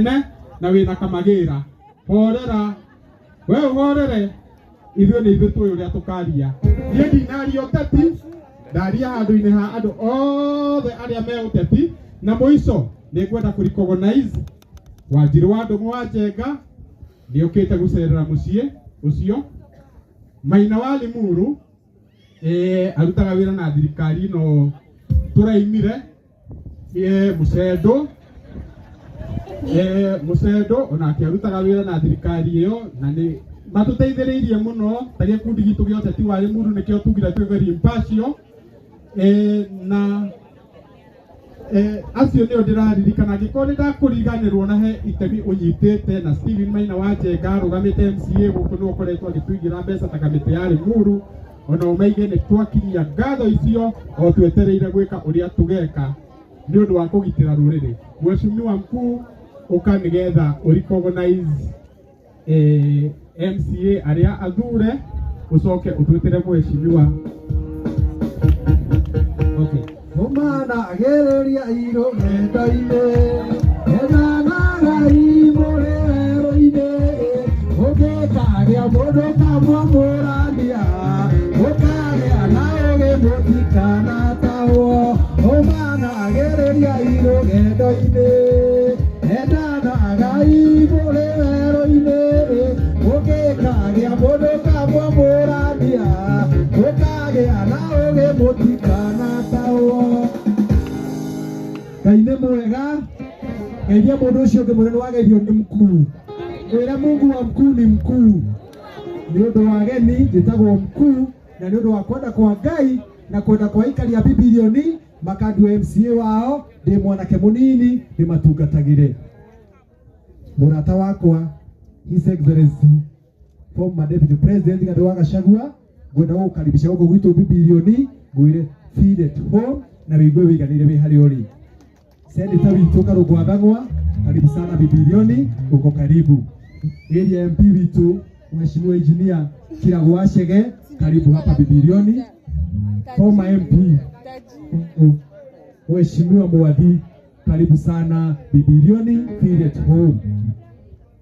Na wĩna kamagĩra horera we ũhorere ithuĩ nĩ ithuĩ tũĩ ũrĩa tũkaria. Niĩ ndinaria ũteti, ndaria handũ-inĩ ha andũ othe arĩa me ũteti. Na mũico nĩ ngwenda kũ recognize Wanjirũ wa Ndũng'ũ wa Njenga nĩ ũkĩte gũcerera mũciĩ ũcio. Maina wa Limuru arutaga wĩra na thirikari ĩno tũraimire. Mũcendo Mũcendo onake arutaga wĩra na thirikari ĩyo na nĩ matũteithĩrĩirie mũno ta gĩkundi gitũ gĩa ũteti wa Limuru, nĩkĩo tugire twĩ very impartial. Na acio nĩo ndĩraririkana. Angĩkorwo nĩ ndakũriganĩrwo na he itemi ũnyitĩte, na Steven Maina wa Njenga arũgamĩte MCA gũkũ nĩwe ũkoretwo agĩtũigĩra mbeca ta kamĩtĩ ya Limuru, ona ũmaige nĩ twakinyia ngatho icio o twetereire gwĩka ũrĩa tũgeka nĩ ũndũ wa kũgitĩra rũrĩrĩ. Mheshimiwa mkuu, ũka nĩgetha ũ recognize MCA arĩa athure, ũcoke ũtwĩtĩre mheshimiwa. Okay. Umana agĩrĩria irũgendo-inĩ enanagai mũrĩ werũ-inĩ ũngĩkagĩa mũndũ kamwamũrania ũkagĩa na ũgĩ mũtikanatahwo. Umana agĩrĩria irũgendo-inĩ enanagai mũrĩ werũ-inĩ ũngĩkagĩa mũndũ kamwamũrania ũkagĩa na ũgĩ mũtikanatahwo. Ngai nĩ mwega. Geithia mũndũ ũcio ũngĩ mwĩre nĩ wageithio nĩ mkuu. Mwĩre Mungu wa mkuu ni mkuu. Nĩ ũndũ wa ageni njĩtagwo mkuu, na nĩ ũndũ wa kwenda kwa Ngai na kwenda kwa aikari a Bibilioni makandua MCA wao ndĩ mwanake mũnini ndĩmatungatagĩre. Mũrata wakwa His Excellency former Deputy President Rigathi wa Gachagua, ngwenda gũgũkaribisha gũkũ gwitũ Bibilioni, ngwĩre feel at home na wĩigue wĩiganĩire wĩ harĩa ũrĩ. Senator witũ Karũngũ wa Thang'wa, karibu sana Bibilioni, uko karibu. Area MP witũ Mheshimiwa Engineer Kiragu wa Chege, karibu hapa Bibilioni. Former MP Mheshimiwa Mwathi, karibu sana Bibilioni, feel at home.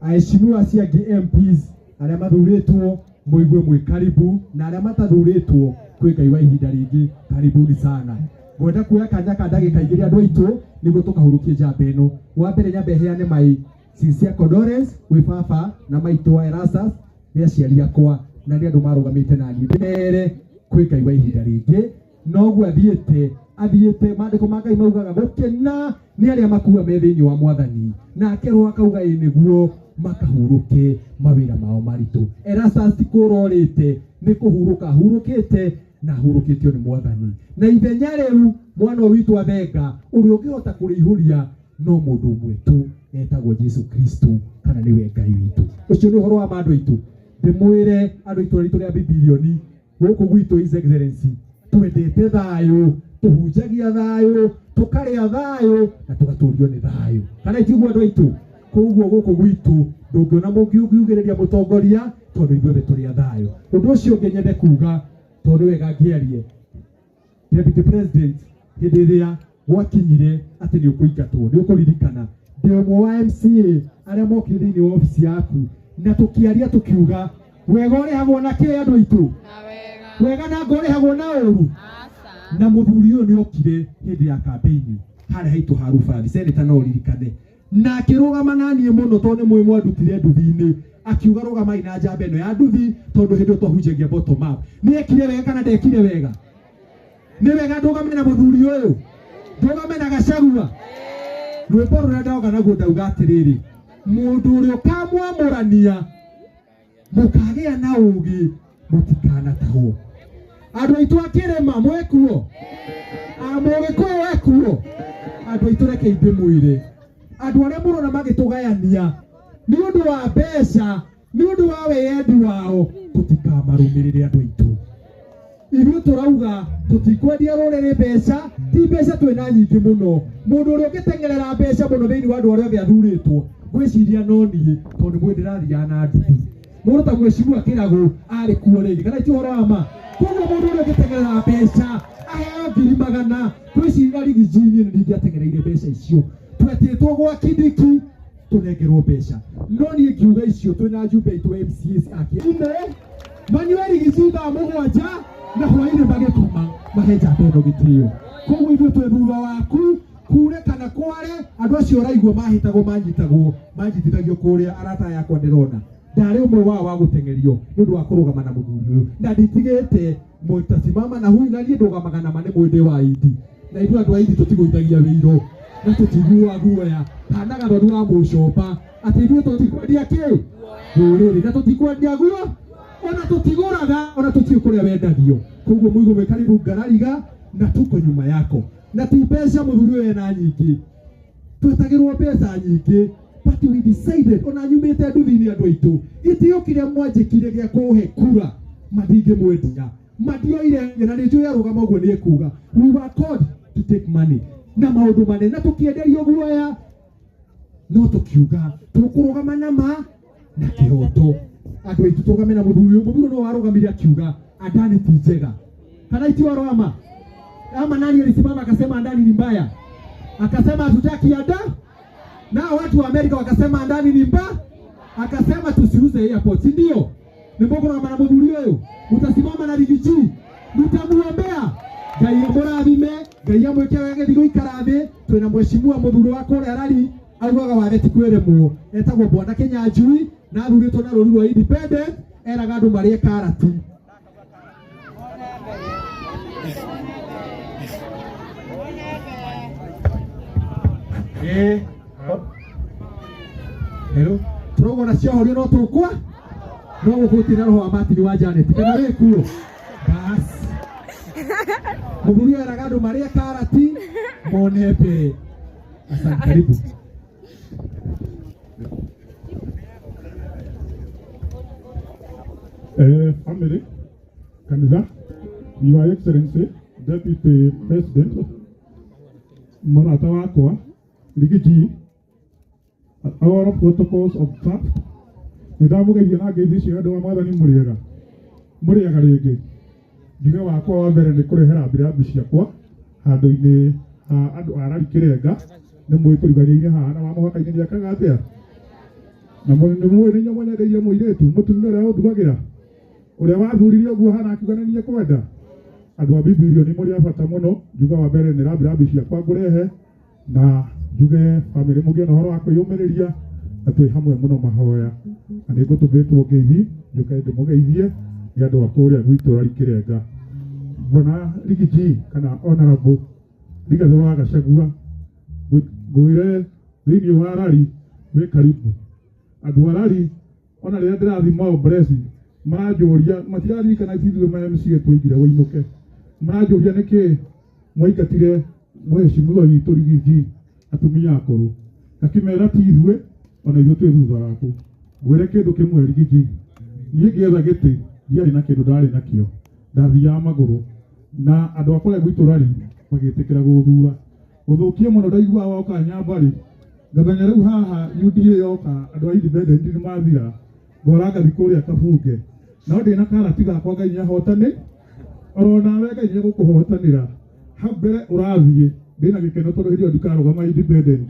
Aheshimiwa acio angĩ MPs arĩa mathurĩtwo mũigue mwĩ karibu, na arĩa matathurĩtwo kwĩ Ngai wa ihinda rĩngĩ, karibuni sana. Ngwenda kuoya kanya ka ndagĩka igĩrĩ andũ aitũ nĩguo tũkahurũkie njamba ĩno. Wa mbere nyambe heane mai sincere condolence gwĩ baba na maitũ wa Erastus, nĩ aciari akwa na nĩ andũ marũgamĩte na niĩ ndĩmere kwĩ Ngai wa ihinda rĩngĩ. Noguo athiĩte athiĩte, maandĩko ma Ngai maugaga gũkena nĩ arĩa makua me thĩinĩ wa Mwathani, nake Roho akauga ĩ nĩguo makahurũke mawĩra mao maritũ. Erastus ti kũrorĩte, nĩ kũhurũka ahurũkĩte na ahurũkĩtio nĩ Mwathani. Na ithenya rĩu mwana ũyũ witũ athenga ũrĩa ũngĩhota kũrĩihũria no mũndũ ũmwe tu etagwo Jesu Kristo, kana nĩwe Ngai witũ. Ũcio nĩ ũhoro wa ma andũ aitũ. Ndĩmwĩre andũ itũra ritũ rĩa Bibilioni gũkũ gwitũ His Excellency twendete thayũ, tũhunjagia thayũ, tũkarĩa thayũ na tũgatũrio nĩ thayũ, kana itiguo andũ aitũ? Koguo gũkũ gwitũ ndũngĩona mũngiugĩrĩria mũtongoria tondũ ithuothe tũrĩ a thayũ. Ũndũ ũcio ũngĩ nyende kuga, tondũ wega ngĩarie, Deputy President, hĩndĩ ĩrĩa gwakinyire atĩ nĩ ũkũingatwo, nĩ ũkũririkana ndĩ ũmwe wa MCA arĩa mokire thĩinĩ wa obici yaku na tũkĩaria tũkiuga wega ũrĩhagwo na kĩ andũ aitũ? Wega na ngo ũrĩhagwo na ũru. Na mũthuri ũyũ nĩ okire hĩndĩ ya campaign harĩa haitũ ha Rubathi, senator no ũririkane, na akĩrũgama na niĩ mũno tondũ nĩ mũĩ mwandutire nduthi-inĩ, akiuga rũgamai na njamba ĩno ya nduthi tondũ hĩndĩ ĩyo twahunjagia bottom up. Nĩ ekire wega kana ndekire wega? Nĩ wega ndũgame na mũthuri ũyũ, ndũgame na Gachagua. Rwĩmbo rũrĩa ndauga naguo ndauga atĩrĩrĩ, mũndũ ũrĩa ũkamwamũrania mũkagĩa na ũgĩ mũtikanatahwo. Andũ aitũ a kĩrĩma mwĩkuo, a mũgĩkũyũ ekuo, andũ aitũ reke ndĩmwĩre, andũ arĩa mũrona magĩtũgayania nĩ ũndũ wa mbeca, nĩ ũndũ wa wĩyendi wao, tũtikamarũmĩrĩre. Andũ aitũ, ithuĩ tũrauga tũtikwendia rũrĩrĩ mbeca, ti mbeca twĩna nyingĩ mũno. Mũndũ ũrĩa ũngĩteng'erera mbeca mũno thĩinĩ wa andũ arĩa othe athurĩtwo, ngwĩciria no niĩ, tondũ nĩ mwĩ ndĩrathiaga na nduthi. Mũndũ ta Mheshimiwa Kĩragũ arĩ kuo rĩngĩ, kana ti ũhoro wa ma? Koguo mũndũ ũrĩa ũngĩteng'erera mbeca aheo ngiri magana, ngwĩciria rigijini nĩ ndingĩateng'ereire mbeca icio. Twetĩtwo gwa Kindiki. Tũnengerwo mbeca. No niĩ ngiuga icio twĩna njumbe itũ MCAs akĩine manyue Rigiji thaa 7 na hwainĩ magĩkoma mahe njamba ĩno gĩtĩo. Koguo ithuĩ twĩ thutha waku kure kana kware andũ acio ũraigua mahĩtagwo manyitagwo manjitithagio kũrĩa arata yakwa ndĩrona ndarĩ ũmwe wao wa gũteng'erio nĩ ũndũ wa kũrũgama na mũthuri ũyũ na nditigĩte mũtasimama na huyu na niĩ ndũgamaga na ma nĩ mwĩndĩ wa Indi na ithuĩ andũ a Indi tũtigũithagia wĩiro na tũtiguaga guoya hanaga thoni wa mũcomba atĩ ithuĩ tũtikwendia kĩ rũrĩrĩ na tũtikwendia guo ona tũtigũraga ona tũtiũ kũrĩa wendagio. Koguo mũigũ mwĩ karibu ngarariga na tuko nyuma yako na ti mbeca mũthuri ũyũ ena nyingĩ twetagĩrwo mbeca nyingĩ but we decided ona nyumĩte nduthi-inĩ andũ aitũ gĩtĩo kĩrĩa mwanjĩkire gĩa kũhe kura matingĩmwendia mandioire na nĩ njũĩ arũgama ũguo nĩ ekuga we were called to take money na maũndũ manene na tũkĩenderio guoya no tũkiuga tũkũrũgama na ma na kĩhoto andũ aitũ tũrũgame na mũthuri ũyũ. Mũthuri no warũgamire akiuga Adani ti njega kana itiwaro ama nani alisimama akasema Adani ni mbaya akasema hatutaki ada na watu wa Amerika wakasema Adani ni mbaya akasema tusiuze airport, si ndio? Ni mbona na mũthuri ũyũ mutasimama na Rigiji mutamuombea Ngai amũrathime Ngai amwĩke wega gĩthiĩ gũikara thĩ twĩna mheshimiwa mũthuri wa kũrĩa Rari augaga wathe ti kwĩrĩmwo etagwo Bwana Kinyanjui na athurĩtwo na rũri rwa independent eraga andũ marĩe karati. Hello turauga na ciohorio no tũkwa no gũkũ na roho wa Martin wa Janet kana wĩ kuo bas mũthuri eraga andũ marĩe karati mone mbere. Asante, karibu. Family, kanitha, Your Excellency, Deputy President, mũrata wakwa, Rigiji, all protocols observed. Nĩndamũgeithia na ngeithi icio andũ a mwathani mũrĩega mũrĩega rĩngĩ. Njuge wakwa wa mbere nĩ kũrehera mbirabu ciakwa handũ-inĩ ha andũ a Rari Kĩrenga nĩ mũĩ tũriganĩire haha na wa mũhaka-inĩ nĩakaga atĩa na nĩ mũĩ nĩ inyuĩ mwanyendeirie mũirĩtu mũtumia ũrĩa ũndugagĩra ũrĩa wathurire ũguo hana akiuga nĩ niĩ kwenda. Andũ a Bibirio nĩ mũrĩ a bata mũno. Njuga wa mbere nĩ rambirambi ciakwa ngũrehe na njuge bamĩrĩ mũgĩe na ũhoro wa kwĩyũmĩrĩria na twĩ hamwe mũno mahoya na nĩ ngũtũmĩtwo ngeithi njũke ndĩmũgeithie nĩ andũ a kũrĩa gwitũ Rari Kĩrenga. Bwana Rigiji kana Honorable Rigathĩ wa Gachagua ngwĩre thĩinĩ wa Rari wĩ karibu. Andũ a Rari ona rĩrĩa ndĩrathiĩ Maobresi maranjũria matiraririkana ithuĩ ma MCA twaigire wĩinũke maranjũria nĩkĩ mwaingatire mheshimiwa witũ Rigiji atumia akũrũ ngakĩmera ti ithuĩ ona ithuĩ twĩ thutha waku. Ngwĩre kĩndũ kĩmwe Rigiji niĩ ngĩetha gĩtĩ ndiarĩ na kĩndũ ndarĩ nakĩo ndathiaga magũrũ na andũ a kũrĩa gwitũ Rari magĩtĩkĩra gũthura gũthũkie mũno ndaiguaga woka Nyambarĩ ngamenya rĩu haha UDA yoka andũ a independent nĩ mathira ngora ngathi kũrĩa Kabunge no ndĩna karati gakwa Ngai nĩahotane oro nawe Ngai nĩegũkũhotanĩra hau mbere ũrathiĩ ndĩna gĩkeno tondũ hĩndĩ ĩyo ndikarũgama independent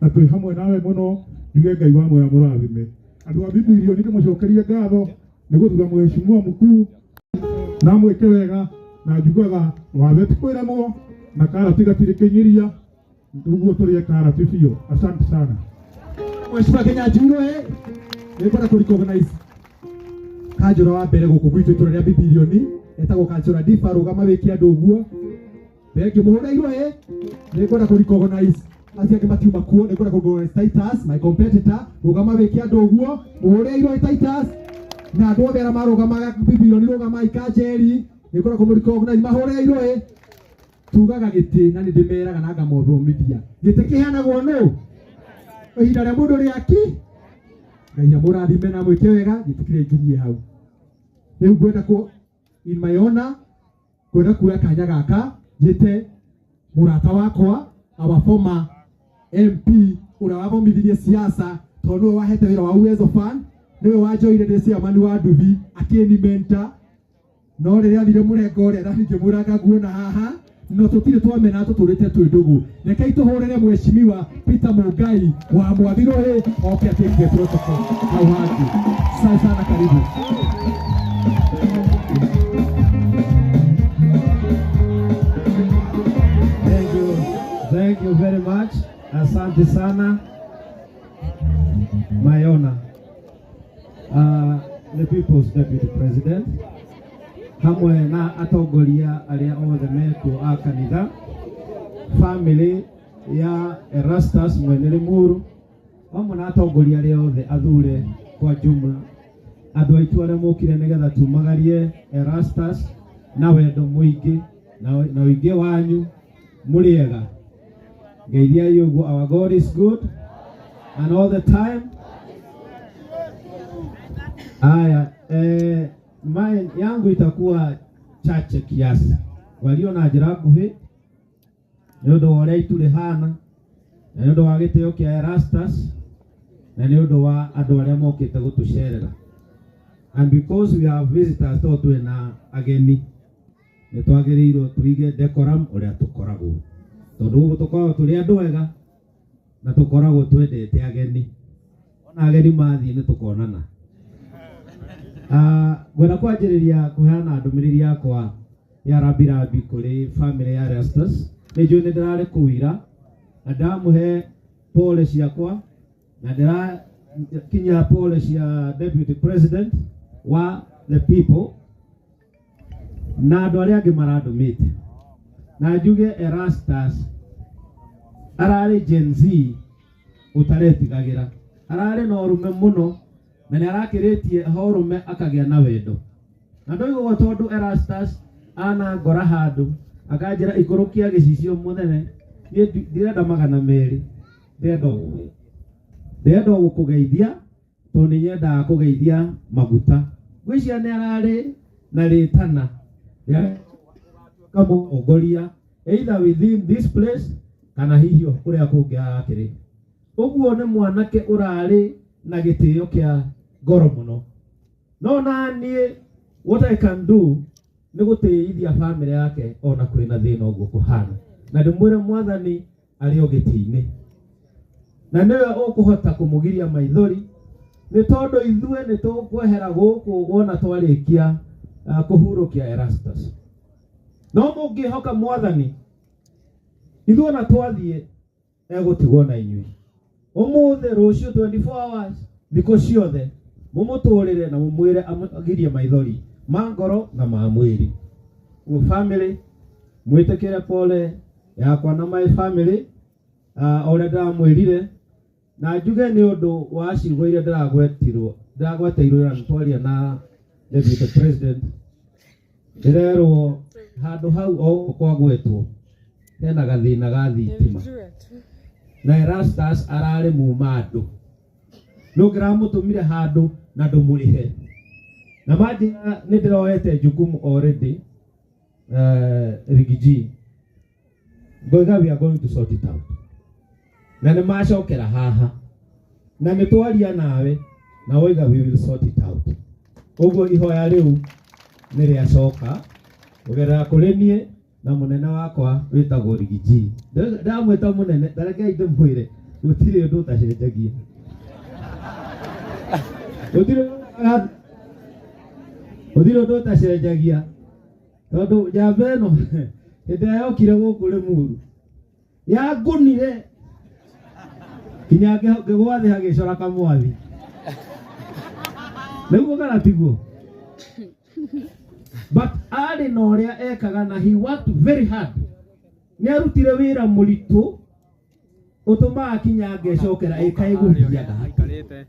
na twĩ hamwe nawe mũno njuge Ngai wa muoya mũrathime. Andũ a Bibirio nĩ ndĩmũcokerie ngatho nĩ gũthura mheshimiwa mkuu na mwĩke wega na njugaga wathe ti kwĩremwo na karati gatirĩ kĩnyiria ũguo tũrĩe karati biũ. Asante sana. Mheshimiwa Kinyanjui nĩngwenda kũ recognize kanjũra wa mbere gũkũ gwitũ itũra rĩa Bibilioni etagwo kanjũra Difa rũgama wĩke andũ ũguo thengiũ mũhũre iroĩ. Nĩngwenda kũ recognize acio angĩ matiuma kuo nĩngwenda kũ recognize Titus my competitor rũgama wĩke andũ ũguo mũhũre iroĩ Titus na andũ othe arĩa marũgamaga Bibilioni rũgama Ikanjeri nĩngwenda kũ recognize mahũre iroĩ. Tugaga gĩtĩ na nĩ ndĩmeraga na ngamothomithia gĩtĩ kĩheanagwo nũ ihinda rĩa mũndũ rĩaki Ngai amũrathime na mwĩke wega gĩtĩkĩre nginyie hau. Rĩu ngwenda kũ in my honor ngwenda kuoya kanya gaka njĩte mũrata wakwa our former MP ũrĩa wathomithirie siasa tondũ nĩwe wahete wĩra wa Uwezo Fund nĩwe wanjoire ndĩ chairman wa nduthi akĩni mentor no rĩrĩa athire mũrengo ũrĩa nani ngĩmũranga nguona haha No tũtirĩ twamena tũtũrĩte twĩ ndũgũ. Rekei tũhũrĩre mheshimiwa Peter Mungai wa Mwathiruhi oke atĩkie protocol hau hangĩ. Asante sana, karibu. Thank you. Thank you very much. Asante sana. Mayona. The People's Deputy President hamwe na atongoria arĩa othe mekuo a kanitha, family ya Erastus Mwene Limuru hamwe na atongoria arĩa othe athure kwa jumla, andũ aitũ arĩa mokire nĩgetha tumagarie Erastus na wendo mũingĩ na ũingĩ wanyu mũrĩega. Ngeithiai ũguo. Our God is good and all the time. Aya, mine yangu itakuwa chache kiasi. Walio na njĩra nguhĩ nĩ ũndũ wa ũrĩa itu rĩhana, na nĩ ũndũ wa gĩtĩo kĩa Erastus, na nĩ ũndũ wa andũ arĩa mokĩte gũtũcerera. And because we have visitors, tondũ twĩna ageni, nĩ twagĩrĩirwo tũige decorum ũrĩa tũkoragwo, tondũ gũkũ tũkoragwo tũrĩ andũ ega na tũkoragwo twendete ageni. Ona ageni mathiĩ nĩ tũkonana. Ngwenda kwanjĩrĩria kũheana ndũmĩrĩri yakwa ya rambirambi kũrĩ family ya Erastus. Nĩ njũĩ nĩ ndĩrarĩ kũu ira na ndamũhe pole ciakwa na ndĩrakinyia pole cia Deputy President wa the people na andũ arĩa angĩ marandũmĩte. Na njuge Erastus ararĩ Gen Z ũtaretigagĩra, ararĩ na ũrũme mũno na nĩ arakĩrĩtie ho ũrũme akagĩa na wendo. Na ndoiga ũguo tondũ Erastus ana ngora handũ akanjĩra ikũrũkia gĩcicio mũnene, niĩ ndirenda 200, ndĩrenda o gũkũgeithia tondũ nĩ nyendaga kũgeithia maguta. Ngwĩciria nĩ ararĩ na rĩtana rĩa kamũtongoria either within this place kana hihi kũrĩa kũngĩ arakĩrĩ. Ũguo nĩ mwanake ũrarĩ na gĩtĩo kĩa ngoro mũno. No na niĩ what I can do nĩ gũtĩithia family yake ona kwĩna thĩna ũguo kũhana, na ndĩmwĩre Mwathani arĩ o gĩtĩ-inĩ na nĩwe ũkũhota kũmũgiria maithori, nĩ tondũ ithuĩ nĩ tũkwehera gũkũ wona twarĩkia kũhurũkia Erastus. No mũngĩhoka Mwathani, ithuĩ ona twathiĩ egũtigwo na inyuĩ ũmũthĩ, rũciũ, 24 hours, thikũ ciothe mũmũtũrĩre na mũmwĩre agirie maithori ma ngoro na ma mwĩrĩ. Ũguo family, mwĩtĩkĩre pole yakwa na my family, o ũrĩa ndĩramwĩrire, na njuge nĩ ũndũ wa ciugo iria ndĩragweteirwo na twaria na Deputy President, ndĩrerwo handũ hau o kwagwetwo hena gathĩna ga thitima na Erastus ararĩ muma andũ nũ ngĩramũtũmire handũ na ndũmũrĩhe, na manjĩra nĩ ndĩroete jukumu already. Rigiji ngoiga we are going to sort it out, na nĩ macokera haha na nĩ twaria nawe na woiga we will sort it out. Ũguo ihoya rĩu nĩ rĩacoka kũgerera kũrĩ niĩ na mũnene wakwa wĩtagwo Rigiji. Ndamwĩta mũnene, tarekei ndĩmwĩre gũtirĩ ũndũ ũtacenjagia, gũtirĩ ũndũ ũtacenjagia, tondũ njamba ĩno hĩndĩ ĩrĩa yokire gũkũ Limuru yangũnire kinya ngĩgwa thĩ hagĩcora kamwathi, nĩguo kana tiguo? But arĩ na ũrĩa ekaga na he worked very hard, nĩ arutire wĩra mũritũ ũtũmaga kinya ngecokera ĩ kaĩ gũthiaga atĩa,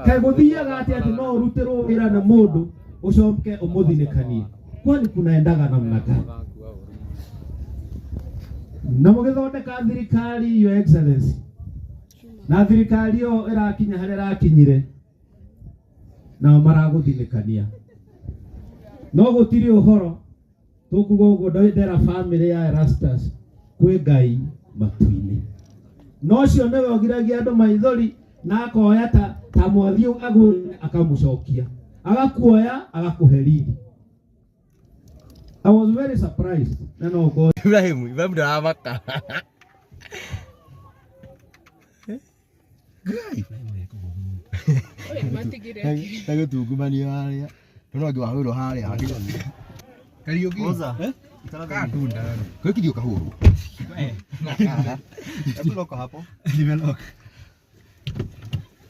kaĩ gũthiaga atĩa atĩ no ũrutĩrwo wĩra nĩ mũndũ ũcoke ũmũthinĩkanie? Kwani kunaendaga namna gani? Na mũgĩthondeka thirikari, Your Excellency, na thirikari ĩyo ĩrakinya harĩa ĩrakinyire, nao maragũthinĩkania, no gũtirĩ ũhoro tũkuga ũguo. Ndera family ya Erastus kwĩ Ngai matu-inĩ, no ũcio nĩwe ũgiragia andũ maithori na akoya ta mwathi agũre akamũcokia, agakuoya agakũhe riri. I was very surprised na no ko Ibrahim, Ibrahim ndaramaka. Ngai. Ndagũtungumania harĩa. Ndona ũngĩ wahũrwo harĩa. Kariũki. Katunda. Gwĩkirio kahũrwo. Hebu lock hapo. Nimelock.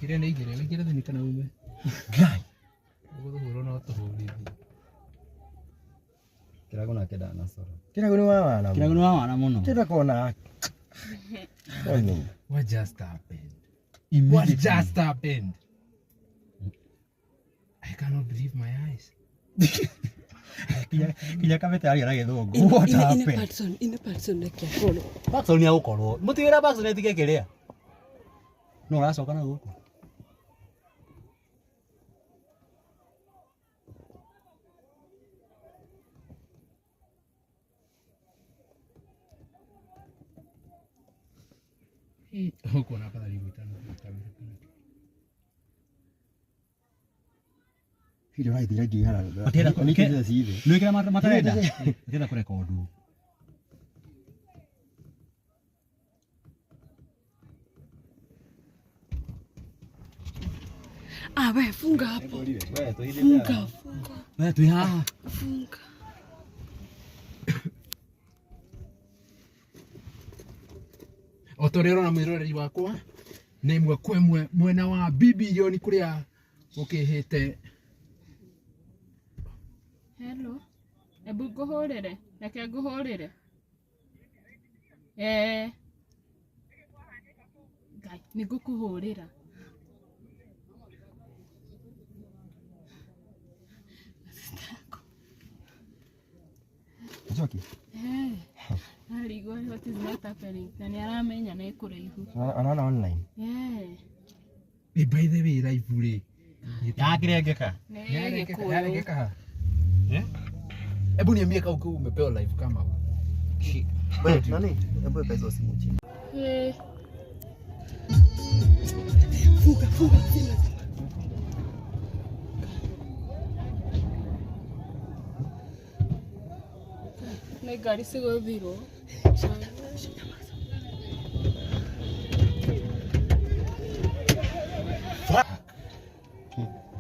Kĩrĩa nĩ igĩrĩ, wĩingĩre thĩinĩ kana ume. Ngai. Ũgũthũhũrwo no tũhũrithie. Kirago nake ndanacora. Kĩrago nĩ wa wana. Kirago nĩ wa wana mũno. Tĩta kona. What just happened? What just happened? I cannot believe my eyes. Kinya kamete aria na gĩthũngũ. What happened? Patson, ine Patson reke akorwo. Paxson nĩ agũkorwo. Mũtigĩra Paxson etige kĩrĩa. No ũracoka na gũkũ. Ũkuona afadhali gwĩtana kamera kana kĩ. Hilo raithira ngĩihara. Matira Nĩkĩte cithe. Nĩ kĩrĩa matarenda. Matira kũrekondwo. Ah, we funga hapo. Funga, funga. We twĩ haha. Funga. O ta ũrĩa ũrona mwĩroreri wakwa nĩ ĩmwe kwa ĩmwe mwena wa Bibilioni kũrĩa gũkĩhĩte. Hello. Ebu ngũhũrĩre. Reke ngũhũrĩre. Eh. Ngai, nĩ ngũkũhũrĩra. Njoki. Eh. Arigwo what is not happening. Na nĩ aramenya nĩ kũraihu. Anaona online. Eh. Ĩ by the way live rĩ. Yakĩrengeka. Nĩ Gĩkũyũ. Yarengeka ha? Eh? Hebu niambie kama ukiwa umepewa live kama huu. Wewe nani? Hebu weka hizo simu chini. Eh. Funga, funga, zima, zima. Nĩ ngari cigũthirwo.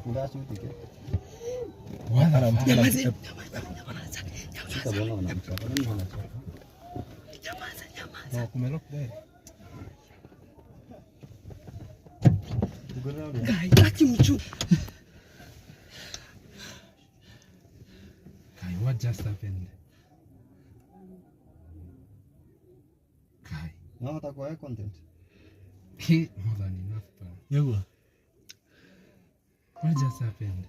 Ndacutike. Nyamaze, nyamaza, nyamaza. Nyamaza, nyamaza. No, kumelock there. Ngai, aki mchu. Kai, what just happened? Kai. No hata kwa content. He more than enough. Bana. Nĩguo. What just happened?